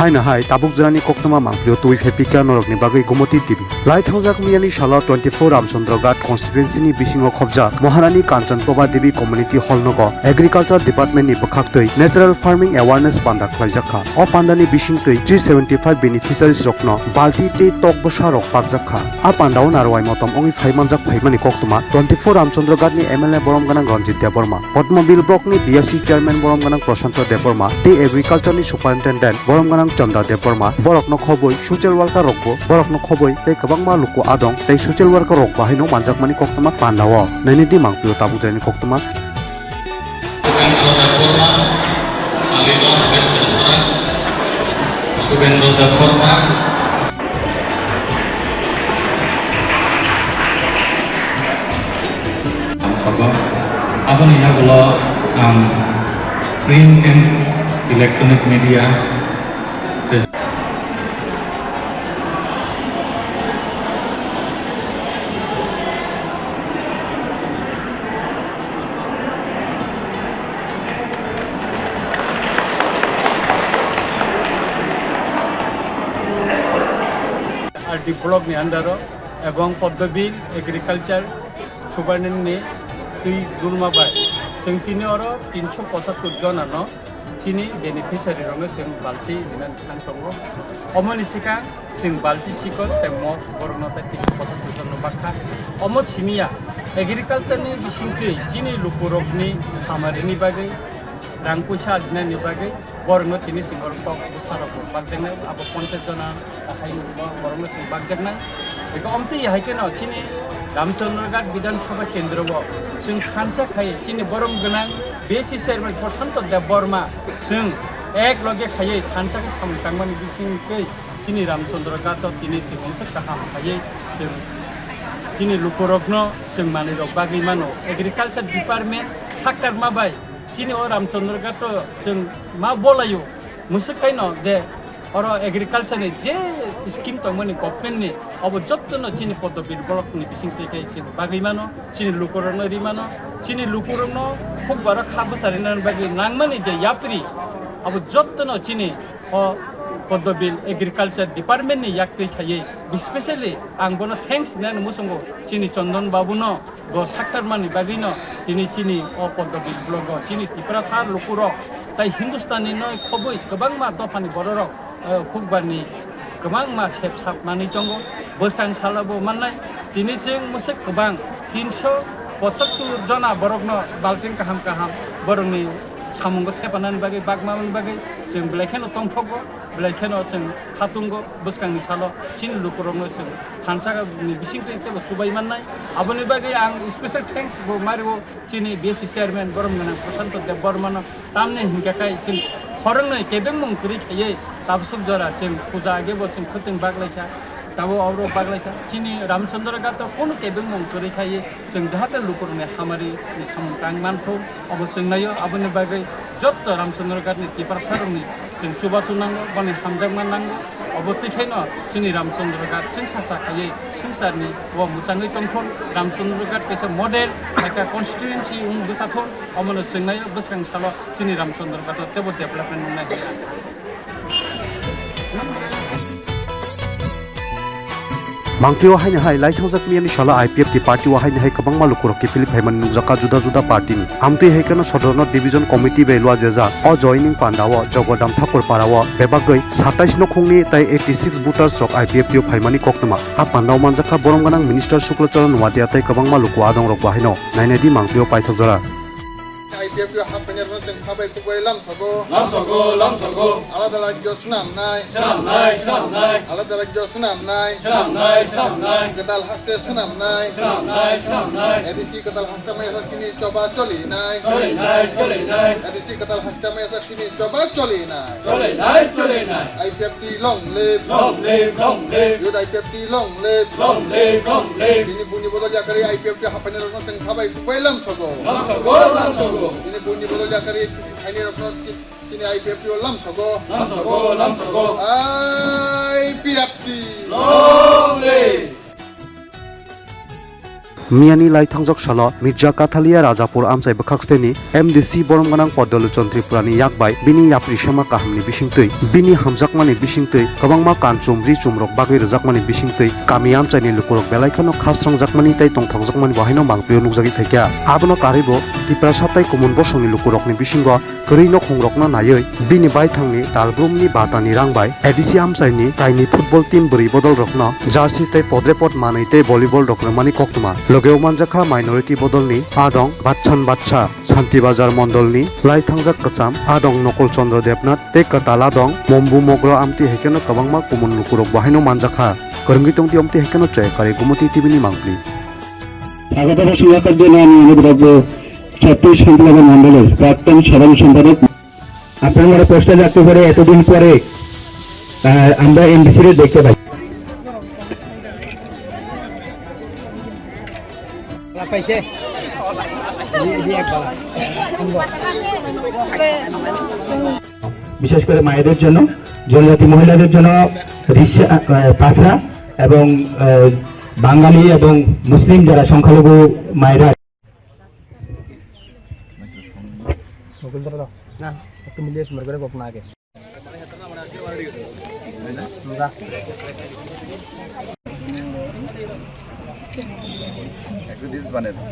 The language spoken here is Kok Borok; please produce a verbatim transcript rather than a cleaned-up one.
Haino hai tabuk jora ni koktwma mangpili o twi phai pika norok ni bagwi Gomoti T V. Lai thangjak miyani salo twenty-four Ramchandra Ghat constituency ni bisingo khobjak Maharani Kanchan Prabha Devi Community Hall nogo Agriculture Department ni bwkhak twi Natural Farming Awareness panda khlaijak kha. O panda ni bising twi three seventy-five beneficiaries rokno balti tei tok bwsa rok pakjak kha. A panda o narwai motom wngwi phai manjak phaimani koktwma twenty-four Ramchandra Ghat ni M L A borom gwnang Ranjit Debbarma, Automobil block ni B S C chairman borom gwnang Prashanto Debbarma tei agriculture ni superintendent borom gwnang Chanda Debbarma borokno khobwi social worker rokbo borokno khobwi tei kwbangma luku adong tei social worker rok bahaino manjakmani koktwma panda o. Nainidi mangpili o tabuk jora ni koktwma. Subendra Debbarma, Alidor West Sara, Subendra Debbarma. Ang sabo, aboni yagulo ang print and electronic media R D block ni under o ebong Poddobil agriculture superintendent ni twi dulma bai chwng tini oro tinsho pochattor jona no chini beneficiary rokno chwng balti rinani thang tongo. Omoni swkang chwng balti chikon tei mok borokno tei tini kotor kotor no bakha. Omo simiya agriculture ni bisingtwi chini lukurokni hamarini bagwi, rang puisa ajinani bagwi borokno tini chwng oro kok bwsarokbo bakjaknai, abo ponchash jona. Hai borokno chwng bakjaknai. Eko omtwi hai kheno chini Ramchandra Ghat Bidhan Sabha Kendro o chwng thansa khai chini borom gwnang B S C chairman Prashanto Debbarma chwng ek loge khaiwi thansa khe samung tangmani bisingtwi chini Ramchandra Ghat o tini chwng mungsa kaham khaiwi chwng chini lukurokno chwng manwirok bagwi mano. Agriculture department saktarma bai chini o Ramchandra Ghat o chwng ma bolaio. Mwswk kaino je oro agriculture ni je scheme tongmani government ni, obo jottono chini Poddobil block ni bisingtwi khe chini bagwi mano, chini lukurokno ri mano, chini lukurokno hukbaro kha bwsa rinani bagwi nangmani je yapri, abo jottono chini o Poddobil agriculture department ni yaktwi khaiwi, specially ang bono thanks hinani muchungo chini Chondon babuno. Bo saktarmani bagwino tini chini o Poddobil blogo chini Tiprasa lukurok tai Hindustani no khobwi kwbangma dophani bororok, eh, hukbarni kwbangma sep sap manwi tongo. Bwskang salo bo mannai tini chwng mwswk kwbang tinsho pochattor jona borokno balting kaham kaham borokni samungo thepanani bagwi, bagmani bagwi chwng belai kheno tongthogo, belai kheno chwng khatungo. Bwskangni salo chini lukurokno chwng thansa ni bisingtwi teibo chubai mannai. Aboni bagwi ang special thanks bo mario chini B S C chairman borom gwnang Prashanto Debbarmano, tamni hinkhe kai chwng khoroknwi kebengmung kwrwi khaiwi tabswk jora chwng puja agebo chwng khwtwng baglaikha, tabo oro baglaikha. Chini Ramchandra Ghat o kunu kebengmung kwrwi khaiwi chwng jahate lukurokni hamari ni samung tang manthu. Obo chwng naio, aboni bagwi jotto Ramchandra Ghat ni Tiprasa rokni chwng chubachu nango, boni hamjakma nango. Obo twi khaino chini Ramchandra Ghat chwng sacha khaiwi swngcharni o mwchangwi tongthon. Ramchandra Ghat kaisa model, kaisa constituency wng bwsathon, omono chwng naio bwskang salo chini Ramchandra Ghat o teibo development wngnai. Mangpili o haino hai lai thangjak miyani salo I P F T party o haino hai kwbangma lukurok kiphilwi phaimani nukjakha juda juda party ni. Amtwi hai kheno Sodorno division committee bai luajajak o joining panda o Jogodam Thakur para o bebagwi satais nokhungni tai eighty six voters rok I P F T o phaimani koktwma. A panda o manjakha borom gwnang minister Shukla Charan Noatia tai kwbangma luku adong rok bo haino. Nainai di mangpili o paithak jora. I P F T o haphainairokno chwng khabai kubui lamsogo. Lamsogo, lamsogo. Alada rajyo swnamnai. Swnamnai, swnamnai. Alada rajyo swnamnai. Swnamnai, swnamnai. Kwtal haste swnamnai. Swnamnai, swnamnai. A D C kwtal haste maya sak chini choba cholinai. Cholinai, cholinai. A D C kwtal haste maya sak chini choba cholinai. Cholinai, cholinai. I P F T long live. Long live, long live. Youth I P F T long live. Long live, long live. Bini buini bodol yakarwi I P F T haphainairokno chwng khabai kubui lamsogo. Lamsogo, lamsogo. Bini buini bodol yakarwi phainairokno chi-, chini I P F T o lamsogo. Lamsogo, lamsogo. I P F T. Long live. Miyani lai thangjak salo Mirza Kathalia Rajapur amchai bwkhaksteni M D C borom gwnang Padalochon Tripurani yak bai bini yapri sema kahamni bisingtwi, bini hamjakmani bisingtwi kwbangma kanchum richumrok bagwi rwjakmani bisingtwi kami amchaini lukurok belai kheno khasrangjakmani tei tongthokjakmani bo haino mangpilio nukjagwi phaikha. Abono karwibo Tiprasa tei Kumun bosongni lukurokni bisingo kwrwi nokhungrokno naiwi bini baithangni talbrumni batani rang bai A D C amchaini kaini football team bwrwi bodolrokno jersey tei podrepot manwi tei volleyball rok rwmani koktwma. Logeo manjakha minority bodolni adong Batsan Batsa, Santi Bazar mondolni lai thangjak kwcham adong Nokol Chandra Debnath tei kwtal adong Mombu Mogra amtwi hai kheno kwbangma kumun lukurok bo haino manjakha. Kwrwngwi tongdi omtwi hai kheno Choya Kare Gumoti T V ni mangpli. স্বাগত ভাষণ রাখার জন্য আমি অনুরোধ রাখবো ছত্রিশ শান্তিনগর মণ্ডলের প্রাক্তন সাধারণ সম্পাদক। আপনারা প্রশ্ন রাখতে পারে এতদিন পরে, আহ, আমরা এমডিসি রে দেখতে পাই। বিশেষ করে মায়েদের জন্য, জনজাতি মহিলাদের জন্য রিসা, আহ, পাসরা এবং, আহ, বাঙালি এবং মুসলিম যারা সংখ্যালঘু মায়েরা। না, একটু মিলিয়ে সুন্দর করে বক না আগে। একটু রিলস বানাই দাও।